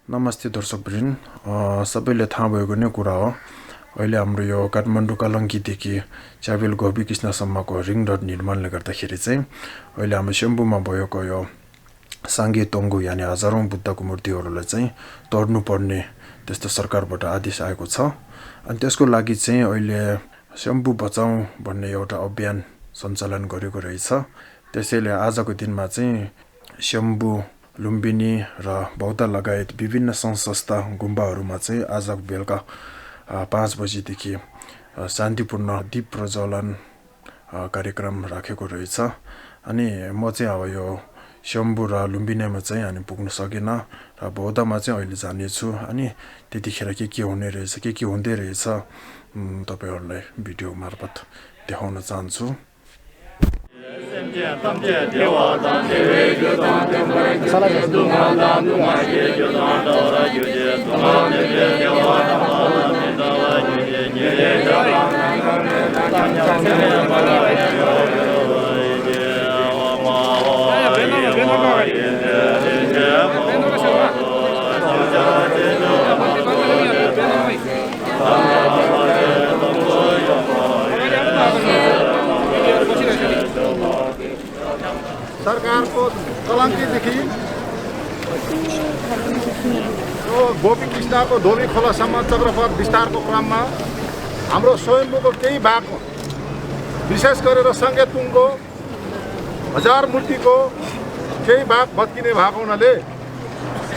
नमस्ते दर्शकवृन्द, सबैले थाहा भएको नै कुरा हो। अहिले हाम्रो यो काठमाडौँ कलङ्कीदेखि च्याबेल गोपीकृष्णसम्मको रिङ रोड निर्माणले गर्दाखेरि चाहिँ अहिले हाम्रो शम्भुमा भएको यो साङ्गे तोङ्गु यानि हजारौँ बुद्धको मूर्तिहरूलाई चाहिँ तोड्नुपर्ने त्यस्तो सरकारबाट आदेश आएको छ। अनि त्यसको लागि चाहिँ अहिले शम्भु बचाउँ भन्ने एउटा अभियान सञ्चालन गरेको रहेछ। त्यसैले आजको दिनमा चाहिँ शम्भु, लुम्बिनी र बौद्ध लगायत विभिन्न संस्था गुम्बाहरूमा चाहिँ आज बेलुका 5 बजीदेखि शान्तिपूर्ण दीप प्रज्वलन कार्यक्रम राखेको रहेछ। अनि म चाहिँ अब यो शम्भु र लुम्बिनीमा चाहिँ अनि पुग्न सकेन र बौद्धमा चाहिँ अहिले जानेछु। अनि त्यतिखेर के हुने रहेछ, के हुँदै रहेछ तपाईहरूलाई भिडियो मार्फत देखाउन चाहन्छु। सरकारको कलङ्कीदेखि गोपीकृष्णको धोबी खोलासम्म चक्रपथ विस्तारको क्रममा हाम्रो स्वयम्भूको केही भाग, विशेष गरेर सङ्गे तुङको हजार मूर्तिको केही भाग भत्किने भएको हुनाले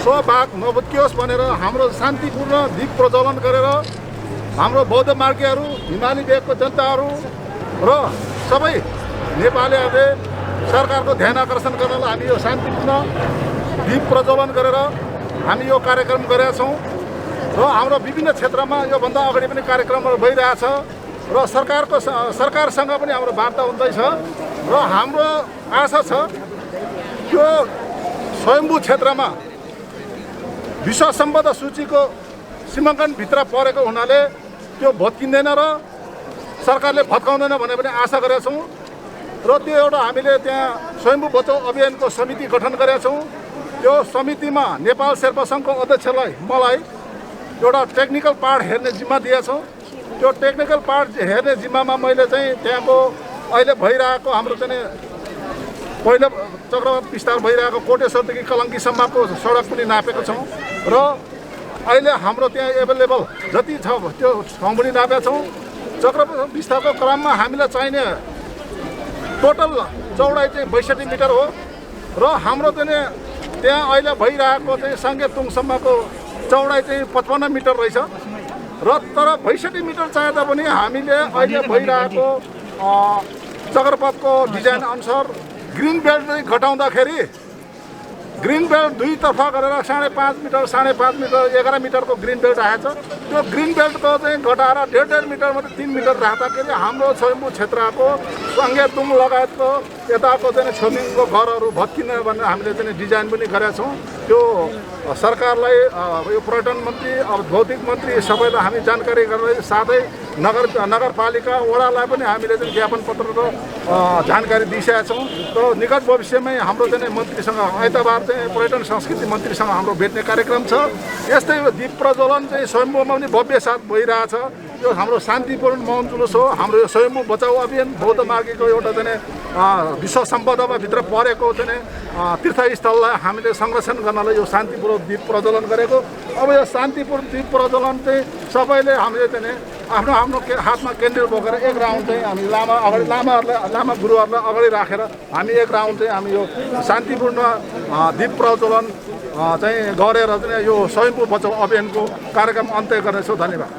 सो भाग नभत्कियोस् भनेर हाम्रो शान्तिपूर्ण दीप प्रज्वलन गरेर हाम्रो बौद्ध मार्गीहरू, हिमाली भेगको जनताहरू र सबै नेपालीहरूले सरकारको ध्यान आकर्षण गर्नलाई हामी यो शान्तिपूर्ण दीप प्रज्वलन गरेर हामी यो कार्यक्रम गरेका छौँ। र हाम्रो विभिन्न क्षेत्रमा योभन्दा अगाडि पनि कार्यक्रमहरू भइरहेछ र सरकारसँग पनि हाम्रो वार्ता हुँदैछ र हाम्रो आशा छ यो स्वयम्भू क्षेत्रमा विश्व सम्पदा सूचीको सीमाङ्कनभित्र परेको हुनाले त्यो भत्किँदैन र सरकारले भत्काउँदैन भन्ने पनि आशा गरेका छौँ। र त्यो एउटा हामीले त्यहाँ स्वयम्भू बचाउ अभियानको समिति गठन गरेका छौँ। त्यो समितिमा नेपाल शेर्पा सङ्घको अध्यक्षलाई मलाई एउटा टेक्निकल पार्ट हेर्ने जिम्मा दिएका छौँ। त्यो टेक्निकल पार्ट हेर्ने जिम्मामा मैले चाहिँ त्यहाँको अहिले भइरहेको हाम्रो चाहिँ पहिलो चक्रपथ विस्तार भइरहेको कोटेश्वरदेखि कलङ्कीसम्मको सडक पनि नापेको छौँ र अहिले हाम्रो त्यहाँ एभाइलेबल जति छ त्यो ठाउँ पनि नापेका छौँ। चक्रपथ विस्तारको क्रममा हामीलाई चाहिने टोटल चौडाइ चाहिँ 62 मिटर हो र हाम्रो चाहिँ त्यहाँ अहिले भइरहेको चाहिँ साङ्गे तुङसम्मको चौडाइ चाहिँ 55 मिटर रहेछ र तर 62 मिटर चाहे तापनि हामीले अहिले भइरहेको चक्रपथको डिजाइन अनुसार ग्रिन बेल्ट चाहिँ घटाउँदाखेरि ग्रिन बेल्ट दुईतर्फ गरेर 5.5 मिटर 5.5 मिटर 11 मिटरको ग्रिन बेल्ट आएछ। त्यो ग्रिन बेल्टको चाहिँ घटाएर 1.5 मिटर मात्रै 3 मिटर राख्दाखेरि हाम्रो स्वयम्भू क्षेत्रको सङ्गे तुङ लगायतको यताको चाहिँ छेउछाउको घरहरू भत्किने भनेर हामीले चाहिँ डिजाइन पनि गरेका छौँ। त्यो सरकारलाई यो पर्यटन मन्त्री, अब भौतिक मन्त्री सबैलाई हामी जानकारी गर्दै साथै नगरपालिका वडालाई पनि हामीले चाहिँ ज्ञापन पत्र र जानकारी दिइसकेका छौँ। र निकट भविष्यमै हाम्रो चाहिँ मन्त्रीसँग आइतबार चाहिँ पर्यटन संस्कृति मन्त्रीसँग हाम्रो भेट्ने कार्यक्रम छ। यस्तै दीप प्रज्वलन चाहिँ स्वयम्भूमा पनि भव्य साथ भइरहेछ। यो हाम्रो शान्तिपूर्ण मौन जुलुस हो। हाम्रो यो स्वयम्भू बचाउ अभियान बौद्ध मार्गीको एउटा चाहिँ विश्व सम्पदामा भित्र परेको चाहिँ तीर्थस्थललाई हामीले संरक्षण गर्नलाई यो शान्तिपूर्ण दीप प्रज्वलन गरेको। अब यो शान्तिपूर्ण दीप प्रज्वलन चाहिँ सबैले हामीले चाहिँ आफ्नो आफ्नो हातमा केन्द्र बोकेर एक राउन्ड चाहिँ हामी लामा गुरुहरूलाई अगाडि राखेर हामी एक राउन्ड चाहिँ हामी यो शान्तिपूर्ण दीप प्रज्वलन चाहिँ गरेर चाहिँ यो स्वयम्भू बचाउ अभियानको कार्यक्रम अन्त्य गर्नेछौँ। धन्यवाद।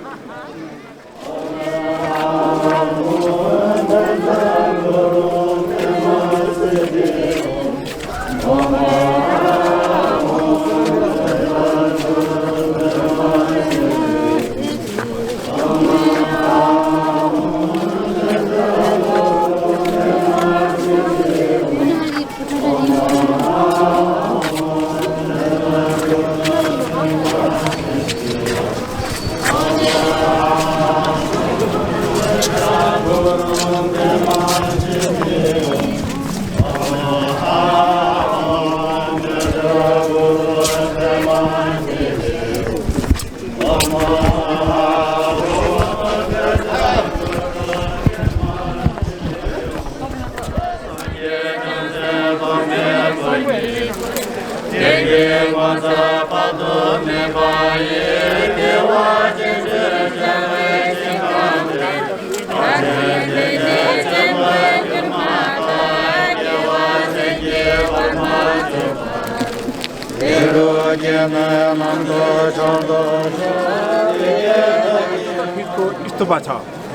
स्तूप छ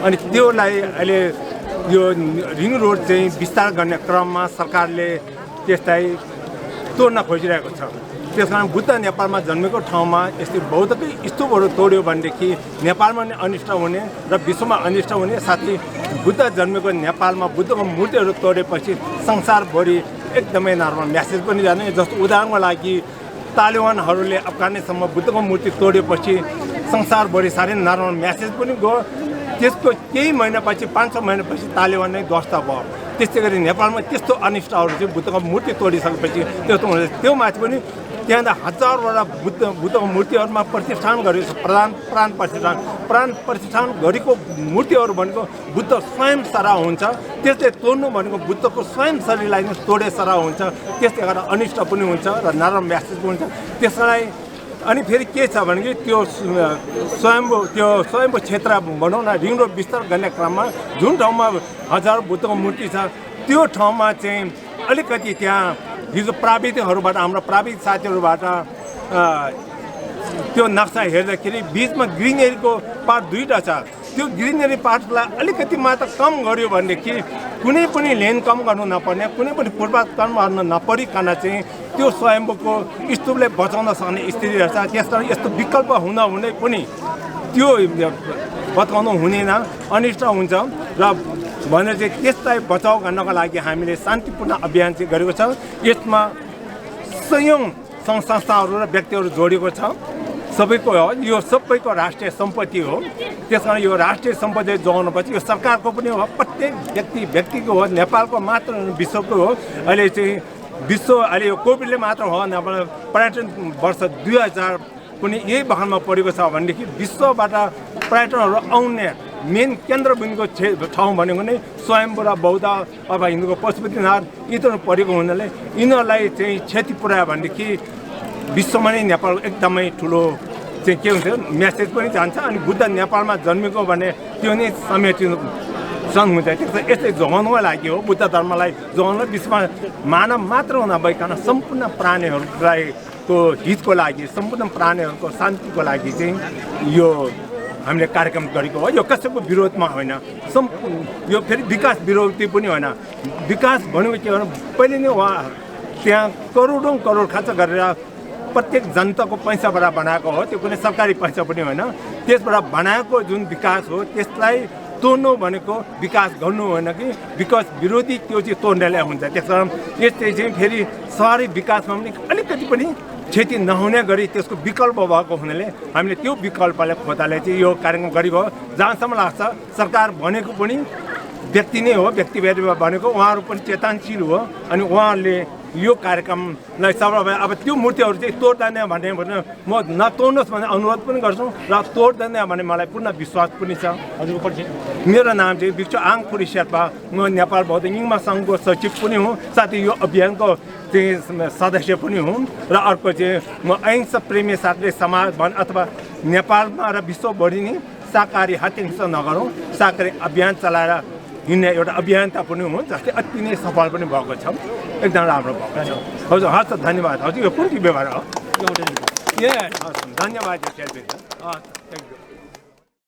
अनि त्योलाई अहिले यो रिङ रोड चाहिँ विस्तार गर्ने क्रममा सरकारले त्यसलाई तोड्न खोजिरहेको छ। त्यसकारण बुद्ध नेपालमा जन्मेको ठाउँमा यस्तै बौद्धकै स्तूपहरू तोड्यो भनेदेखि नेपालमा नै अनिष्ट हुने र विश्वमा अनिष्ट हुने, साथै बुद्ध जन्मेको नेपालमा बुद्धको मूर्तिहरू तोडेपछि संसारभरि एकदमै नराम्रो म्यासेज पनि जाने। जस्तो उदाहरणको लागि तालिबानहरूले अफगानिस्तानमा बुद्धको मूर्ति तोडेपछि संसारभरि साह्रै नराम्रो म्यासेज पनि गयो। त्यसको केही महिनापछि 5-6 महिनापछि तालिबान नै ध्वस्त भयो। त्यस्तै गरी नेपालमा त्यस्तो अनिष्टहरू चाहिँ बुद्धको मूर्ति तोडिसकेपछि त्यस्तो हुँदैछ। त्यो माथि पनि त्यहाँ त हजारवटा बुद्धको मूर्तिहरूमा प्रतिष्ठान गरेको छ। प्राण प्रतिष्ठान गरेको मूर्तिहरू भनेको बुद्ध स्वयं सरा हुन्छ। त्यसले तोड्नु भनेको बुद्धको स्वयं शरीरलाई नै तोडे सरा हुन्छ। त्यसले गर्दा अनिष्ट पनि हुन्छ र नराम्रो म्यासेज पनि हुन्छ। त्यसलाई अनि फेरि के छ भने त्यो स्वयम्भू क्षेत्र भनौँ न, रिङ रोड विस्तार गर्ने क्रममा जुन ठाउँमा हजार बुद्धको मूर्ति छ त्यो ठाउँमा चाहिँ अलिकति त्यहाँ हिजो प्राविधिकहरूबाट, हाम्रो प्राविधिक साथीहरूबाट त्यो नक्सा हेर्दाखेरि बिचमा ग्रिनेरीको पार्ट 2टा छ। त्यो ग्रिनेरी पार्टलाई अलिकति मात्र कम गर्यो भनेदेखि कुनै पनि लेन कम गर्नु नपर्ने, कुनै पनि फुटपाथ कम गर्नु नपरिकन चाहिँ त्यो स्वयम्भूको स्तूपले बचाउन सक्ने स्थिति रहेछ। त्यसकारण यस्तो विकल्प हुँदै पनि त्यो बचाउनु हुँदैन, अनिष्ट हुन्छ र भनेर चाहिँ त्यसलाई बचाउ गर्नको लागि हामीले शान्तिपूर्ण अभियान चाहिँ गरेको छ। यसमा सयौं सङ्घ संस्थाहरू र व्यक्तिहरू जोडिएको छ। सबैको हो, यो सबैको राष्ट्रिय सम्पत्ति हो। त्यसकारण यो राष्ट्रिय सम्पत्ति जोगाउनुपर्छ। यो सरकारको पनि हो, प्रत्येक व्यक्तिको हो, नेपालको मात्र विश्वको हो। अहिले चाहिँ अहिले यो कोभिडले मात्र हो, नेपाल पर्यटन वर्ष 2000 पनि यही बहनमा परेको छ भनेदेखि विश्वबाट पर्यटनहरू आउने मेन केन्द्रबिन्दुको ठाउँ भनेको नै स्वयम्भू र बौद्ध अथवा हिन्दूको पशुपतिनाथ यिनीहरू परेको हुनाले यिनीहरूलाई चाहिँ क्षति पुर्यायो भनेदेखि विश्वमा नै नेपाल एकदमै ठुलो चाहिँ के हुन्छ म्यासेज पनि जान्छ। अनि बुद्ध नेपालमा जन्मेको भने त्यो नै समेटिनु हुन्छ। त्यसो यस्तै जोगाउनुको लागि हो, बुद्ध धर्मलाई जोगाउन विश्वमा मानव मात्र नभइकन सम्पूर्ण प्राणीहरूलाई को हितको लागि, सम्पूर्ण प्राणीहरूको शान्तिको लागि चाहिँ यो हामीले कार्यक्रम गरेको हो। यो कसैको विरोधमा होइन, यो फेरि विकास विरोधी पनि होइन। विकास भनेको के भने पहिले नै उहाँ त्यहाँ करोडौँ करोड खर्च गरेर प्रत्येक जनताको पैसाबाट बनाएको हो। त्यो कुनै सरकारी पैसा पनि होइन। त्यसबाट बनाएको जुन विकास हो त्यसलाई तोड्नु भनेको विकास गर्नु होइन कि विकास विरोधी त्यो चाहिँ तोड्नेलाई हुन्छ। त्यस कारण यस्तै चाहिँ फेरि सहरी विकासमा पनि अलिकति पनि क्षति नहुने गरी त्यसको विकल्प भएको हुनाले हामीले त्यो विकल्पलाई खोज्दाले चाहिँ यो कार्यक्रम गरेको हो। जहाँसम्म लाग्छ सरकार भनेको पनि व्यक्ति नै हो, व्यक्ति भनेको उहाँहरू पनि चेतनशील हो। अनि उहाँहरूले यो कार्यक्रमलाई सफल भयो। अब त्यो मूर्तिहरू चाहिँ तोड्दैन भने म नतोड्नुहोस् भन्ने अनुरोध पनि गर्छु र तोड्दैन भने मलाई पूर्ण विश्वास पनि छ। हजुरको परिचय? मेरो नाम चाहिँ भिक्चो आङखुरी शेर्पा, म नेपाल बौद्ध यिङमा सङ्घको सचिव पनि हुँ, साथै यो अभियानको चाहिँ सदस्य पनि हुँ। र अर्को चाहिँ म अहिंसा प्रेमी साथले समाज अथवा नेपालमा र विश्वभरि नै शाकाहारी हत्या हिंसा नगरौँ शाकाहारी अभियान चलाएर हिँड्ने एउटा अभियन्ता पनि हुँ, जस्तै अति नै सफल पनि भएको छ। एकदम राम्रो भएको छ। हजुर हस्, धन्यवाद। हजुर यो कुन व्यवहार हो? हस्, धन्यवाद।